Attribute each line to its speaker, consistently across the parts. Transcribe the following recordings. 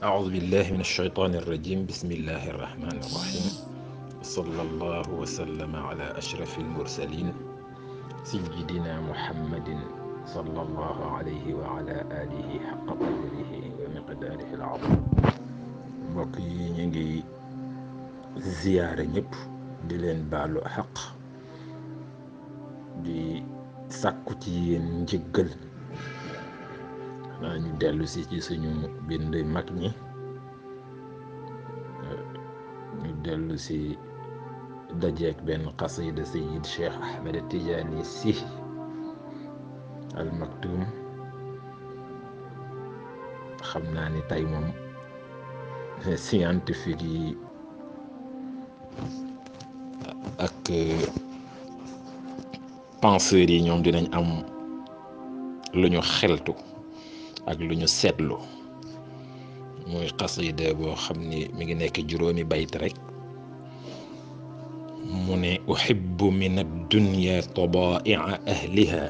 Speaker 1: أعوذ بالله من الشيطان الرجيم بسم الله الرحمن الرحيم صلى الله وسلم على أشرف المرسلين سيدنا محمد صلى الله عليه وعلى آله حق قدره ومقداره العظيم mbokk yi ñu ngi ziyaare ñëpp di leen baalu xaq di sàkku ci yéen njëggal xanaa ñu dellu si ci suñu bind mag ñi ñu dellu si dajeek benn xasida Sayyid Cheikh Ahmed Tidiane Sy Al Maktoum xam naa ni tey moom scientifique yi ak penseurs yi ñoom dinañ am lu ñu xeltu ak lu ñu seetlu muy xasida boo xam ni mi ngi nekk juróomi bayt rek mu ne uhibbu min ad-dunya tabaa'i'a ahliha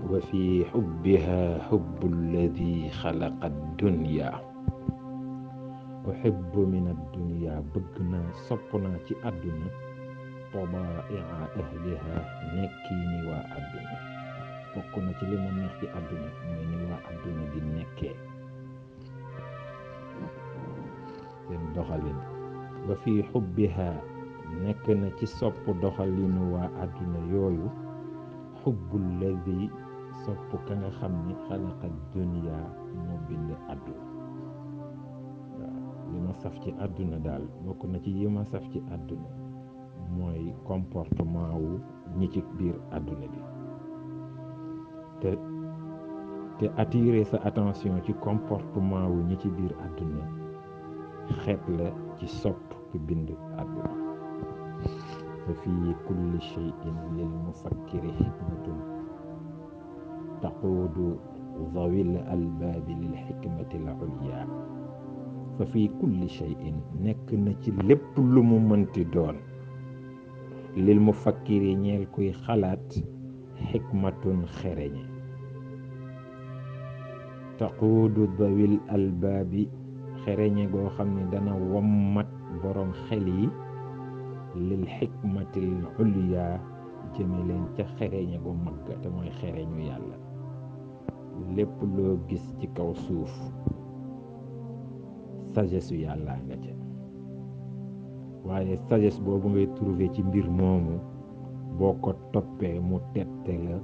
Speaker 1: wa fi hubbiha hubbu alladi xalaqa ad-dunya uhibbu min ad-dunya bëgg naa sopp naa ci àdduna tabaa'i'a ahliha nekki ni waa àdduna bokk na ci li ma neex ci àdduna mooy ni waa àdduna di nekkee seen doxalin wa fi xubbiha nekk na ci sopp doxalinu waa àdduna yooyu xubbul ladi sopp ka nga xam ni xalaqa dunya moo bind àdduna waaw li ma saf ci àdduna daal bokk na ci yi ma saf ci àdduna mooy comportement wu ñi ci biir àdduna bi te attirer sa attention ci comportement wu ñi ci biir àdduna xeet la ci sopp ki bind àdduna fa fii kulli shay'in lil mufakkiri xikmatun taquudu zawil albaabi lil xikmati l ulya fa fii kulli shay'in nekk na ci lépp lu mu mënti doon lil mufakkiri ñeel kuy xalaat xikmatun xereñe taquudu zawil albaabi xereñe goo xam ne dana wommat boroom xel yi lil xikmatil ulya jëme leen ca xereñe gu mag te mooy xereñu yàlla lépp loo gis ci kaw suuf sagesse yàlla nga ca waaye sagesse boobu ngay trouver ci mbir moomu boo ko toppee mu tette la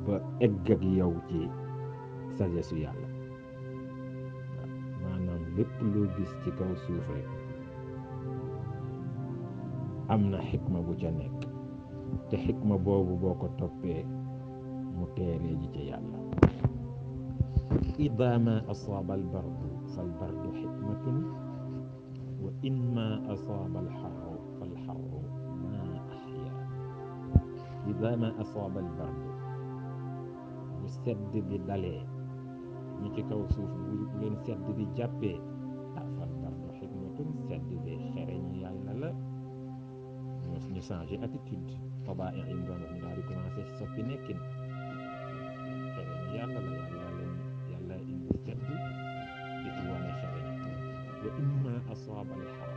Speaker 1: ba egg ak yow ci sagesse yàlla maanaam lépp loo gis ci kaw suuf rek am na xikma bu ca nekk te xikma boobu boo ko toppee mu teeree ji ca yàlla ida ma asaaba albardu falbardu xikmatun wa in ma asaaba alxarru falxarru ma axya ida ma asaaba albardu bu sedd bi dalee ñi ci kaw suuf bu leen sedd bi jàppee falbardu xikmatun sedd bi xereñu yàlla la ñu changé attitude tabaa'i yi mu doon wax ñu daal di commencé soppi nekkin xereñu yàlla la yàlla indi sedd di ci wane xereñ wa imma asaaba alxar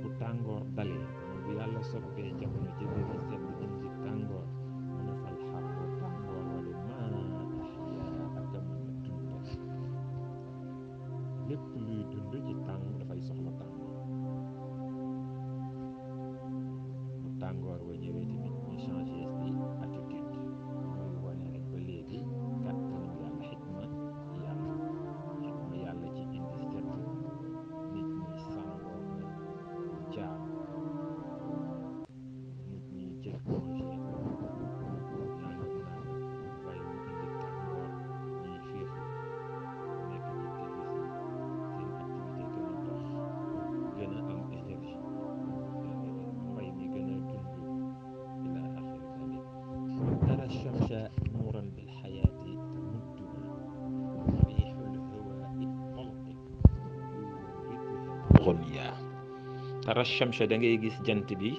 Speaker 1: bu tàngoor dalee bu yàlla soppee jamono ci biir sedd indi tàngoor mu ne fal xar tàngoor wala maa axya ak a mën a dundal lépp luy dund ci tàng dafay soxla tàngoor wa ñëwee tamit ñu changé ci attitude muy wane rek ba léegi kàttanu yàlla xikma yàlla ci indi sedd nit ñi sàngoo na jaar nit ñi jël congé nangam waaye mu indi tàngoor ñuy féexlu nekk ci tefes seen activité gën a dox gën a am énergie mbay mi gën a dund ila axiri dalik tara chamsa nuuran bil xayaati tamudduna riixul hawaa'i talqi xunya tara chamsa da ngay gis jant bi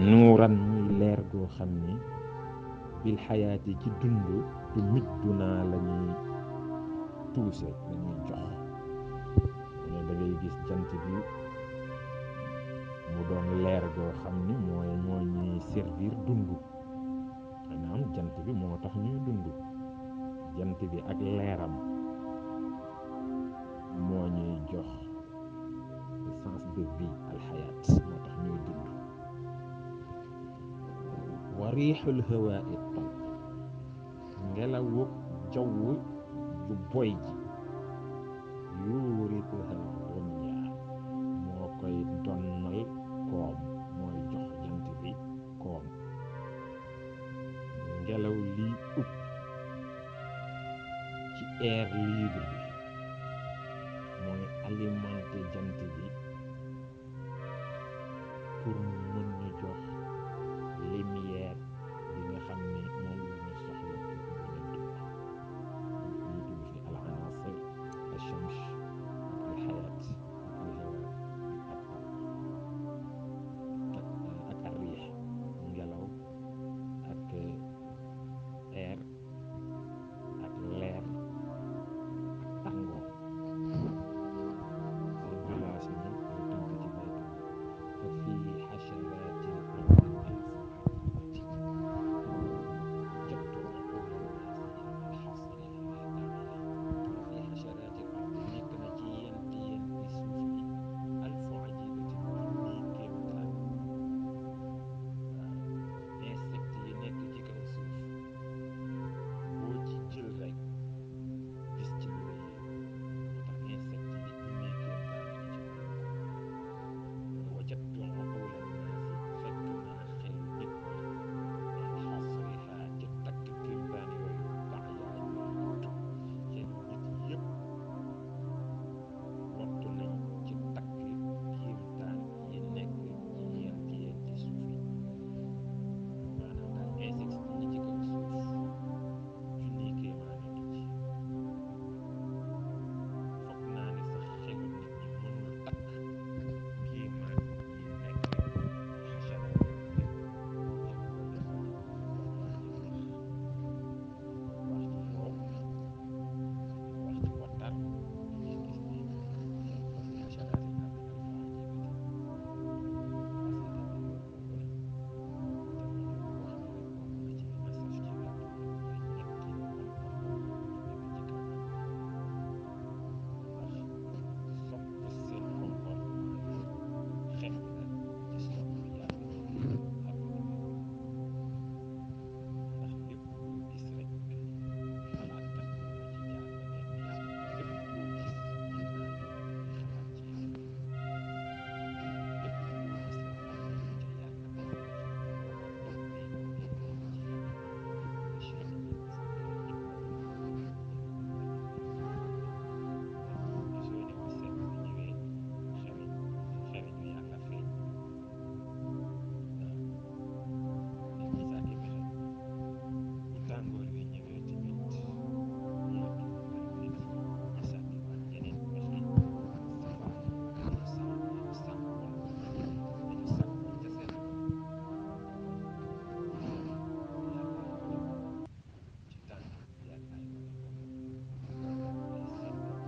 Speaker 1: nuuran muy leer goo xam ni bil xayaati ci dund tumidduna la ñuy tuuse la ñuy jox gis jant bi mu doon leer goo xam ni moo ñuy servir dund maanaam jant bi moo tax ñuy dund jant bi ak leeram moo ñuy jox sens de vie alxayaat moo tax ñuy dund wa riixul hawaa it talq ngelawu jaww ju boy ji yuurituha dunya moo koy donnal koom mooy jox jant bi koom ngelaw liy ub ci air libre bi mooy alimenté jant bi pour mu mën ñu jox lumière bi nga xam ni moom la ñu soxla pour mën a dund ñu tudd fi al anasir al shams ak al xayaat ak al hawa ak al riix ngelaw ak air ak leer ak tàngoor seen relation la tënk ci baykat fa fii xasharaati l ardi alfu ajibati jattu uqula nnaasi ila xasriha daaya fa fii xasharaati l ardi nekk na ci yenti suuf yi alfu ajibatin junniy kéemtaan insecte yi nekk ci kaw suuf boo ci jël rek gis ci lu la yéem moo tax insecte yi junniy kéemtaan la ci kaw wajattu uqula nnaasi fekk naa xelu nit ñi an xasriha ci takk kéemtaan yooyu daayaa ñuy lottu xelu nit yépp lottu nañ ci takk kéemtaan yi nekk ci yenti suuf yi maanaam daal insecte yi ci kaw suuf junniy kéemaan a ngi ci foog naa ni sax xelu nit ñi mënul takk kéemaan yi nekk ci xasaraat yëpp yëpp boo defoon wax ji neex wax ji lool wax ji wattar dañuy gis ni fa fi xasaraatil ardi alfu ajibatin xasida bi loolu la wone te ma ñëw wax ni rek bokk na ci li ma saf ci àdduna mooy ñetti wal yu nekk ci kaw ndax sopp seen comportement yooyu xeex la ci sopp yàlla ci àdduna bi ndax lépp loo gis rek xalaatkat mënu ci jaar leneen ni yàlla lépp loo gis mën naa yóbbu ay xalaat ci yàlla lépp loo gis rek am na lu ca yàlla am loo xam ne boo ko toppee yegg ci yàlla li Cheikh bi fukkee hikmatu gisoo ni bu sedd bi ñëwee xereñu yàlla feeñ waaw nit ñi sàkki pexe bu tàngoor wi ñëwee tamit moo di alladi ñi sàkki waat yeneen pexe safaan dañu sàkkoon ca seen bopp xew yàllaay wane boppam ci tàngoor bi yàllaay wane boppam moo tax ngay seetlu la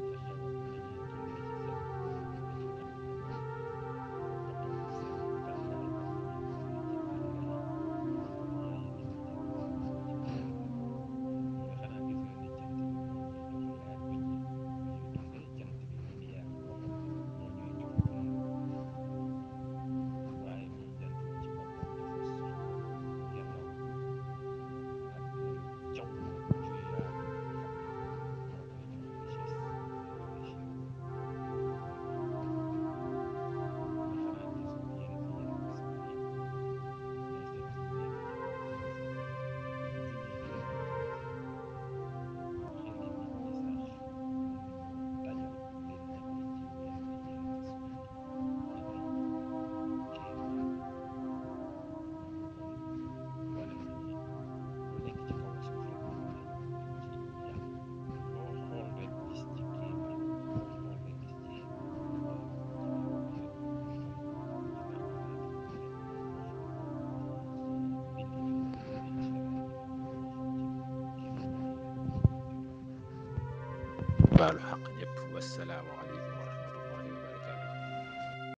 Speaker 1: ca xewoon nañuy dundee ci sedd bi ci àdduna bi ba toll seen tàngaay ak ni ñuy dundee ci tàngaay comportement yi nit ñi di dundee ci tàngaay mu ne xanaa gisoo ni jant bi moo ñuy jox leer bi ñuy dundee jant bi lumière boo xam ne moo ñuy jox dund waaye moom jant bi ci boppam dafa soxla ngelaw ak jaww ju yaatu joo xam ne moo koy jox richesse moo koy enrichir mu ne xanaa gisoo yéen fi yéen gisoo ni insectes yi nekk ci kaw suuf junniy kéemaan lañ xeli nit ñi sax mënuñoo dajal génne ay ci yenti suuf yi ci ay kéemaan mu bëggoon wane na ni lu nekk ci kaw suuf rek mën naa yóbbu nit ci yàlla loo xool rek gis ci kéemaan loo xool rek gis ci xikma ci biir wax rek moo xam ci tàmbalaati wax rek moo xam ci mbindeef yi rek min asharaatil ardi moo xam ci kéemaan yi rek moo xam ci doon baalu xaq ñëpp wassalaamu aleykum